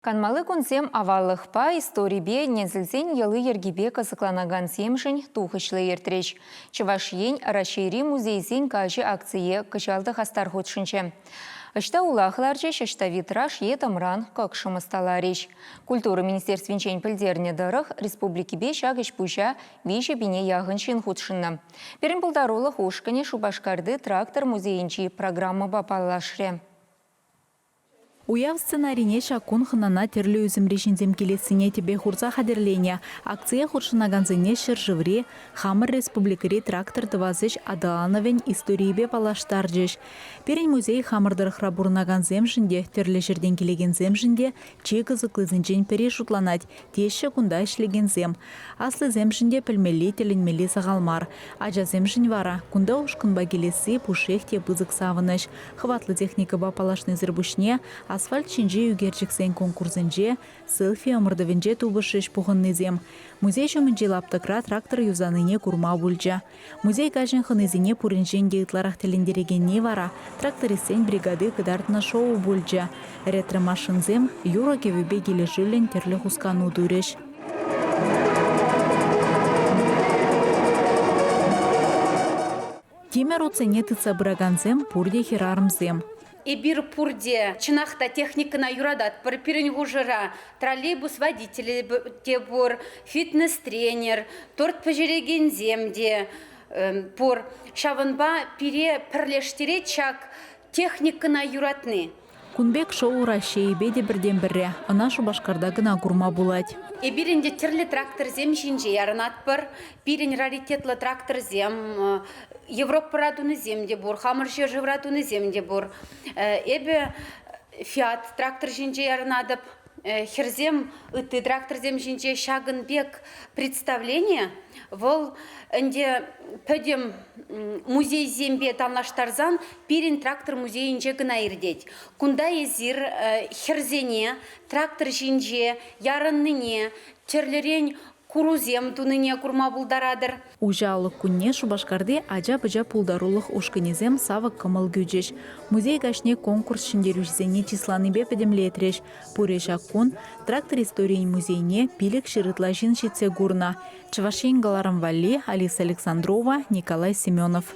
Канмалли кунсем аваллӑхпа, историпе, несӗлсен йӑли-йӗркипе кӑсӑкланакансемшӗн тухӑҫлӑ иртрӗҫ. Чӑваш Ен Раҫҫейри музейсен каҫӗ акцие кӑҫал та хастар хутшӑнчӗ. Ӑҫта улах ларчӗҫ, ӑҫта витраж е тӑмран кӑкшӑм ӑсталарӗҫ. Культура министерствинчен пӗлтернӗ тӑрӑх, республикипе ҫак ӗҫ-пуҫа 3000 яхӑн ҫын хутшӑннӑ. Пирӗн пултарулӑх ушкӑнӗ Шупашкарти трактор музейӗнчи программӑпа паллашрӗ. Уяв сценарине ҫак кун хӑнана тӗрлӗ ӳсӗмри ҫынсем килессине тӗпе хурса хатӗрленӗ. Акцие хутшӑнакансене ҫӗршыври, хамӑр республикӑри трактор тӑвас ӗҫ аталанӑвӗн историйӗпе паллаштарчӗҫ. Пирӗн музей хамӑр тӑрӑхра пурӑнакансемшӗн те, тӗрлӗ ҫӗртен килекенсемшӗн те чи кӑсӑклисенчен пӗри шутланать, теҫҫӗ кунта ӗҫлекенсем. Аслисемшӗн те пӗлмелли, тӗлӗнмелли сахал мар. Ачасемшӗн вара кунта ушкӑнпа килесси пушшех те пысӑк савӑнӑҫ. Хӑватлӑ техникӑпа паллашнисӗр пуҫне асфальт ҫинчи ӳкерчӗксен конкурсӗнче, селфи ӑмӑртӑвӗнче тупӑшрӗҫ пухӑннисем. Музей ҫумӗнчи лаптӑкра трактор юсанине курма пулчӗ. Музей каҫӗн хӑнисене пуринчен те ытларах тӗлӗнтерекенни вара трактористсен бригади кӑтартнӑ шоу пулчӗ. Ретро-машинсем юрӑ-кӗвӗпе килӗшӳллӗн тӗрлӗ хускану турӗҫ. Тимӗр утсене тытса пыракансем пурте хӗрарӑмсем. Эпир пурте чӑнах та техникӑна юрататпӑр. Пирӗн хушӑра троллейбус водителӗ те пур, фитнес-тренер, торт пӗҫерекенсем те пур. Ҫавӑнпа пире пӗрлештерет ҫак техникӑна юратни. Кун пек шоу Раҫҫейӗпе те пӗртен-пӗрре. Ӑна Шупашкарта кӑна курма пулать. Эпир ӗнтӗ тӗрлӗ тракторсем ҫинче ярӑнатпӑр. Пирӗн раритетлӑ тракторсем Европӑра тунисем те пур, хамӑр ҫӗршывра тунисем те пур. Эпӗ Фиат трактор ҫинче ярӑнатӑп. Хӗрсем ытти тракторсем ҫинче ҫакӑн пек представлени вӑл ӗнтӗ пӗтӗм музейсемпе танлаштарсан пирӗн трактор музейӗнче кӑна иртет. Кунта эсир хӗрсене трактор ҫинче ярӑннине, тӗрлӗрен курусем тунине курма пултаратӑр. Уҫӑ алӑк кунне Шупашкарти ача-пӑча пултарулӑх ушкӑнӗсем савӑк кӑмӑл кӳчӗҫ. Музей каҫне конкурс ҫӗнтерӳҫисене чысланипе пӗтӗмлетрӗҫ. Пурӗ ҫак кун трактор историйӗн музейне 500 ытла ҫын ҫитсе курнӑ. Чӑваш Ен кӑларӑм валли Алиса Александрова, Николай Семенов.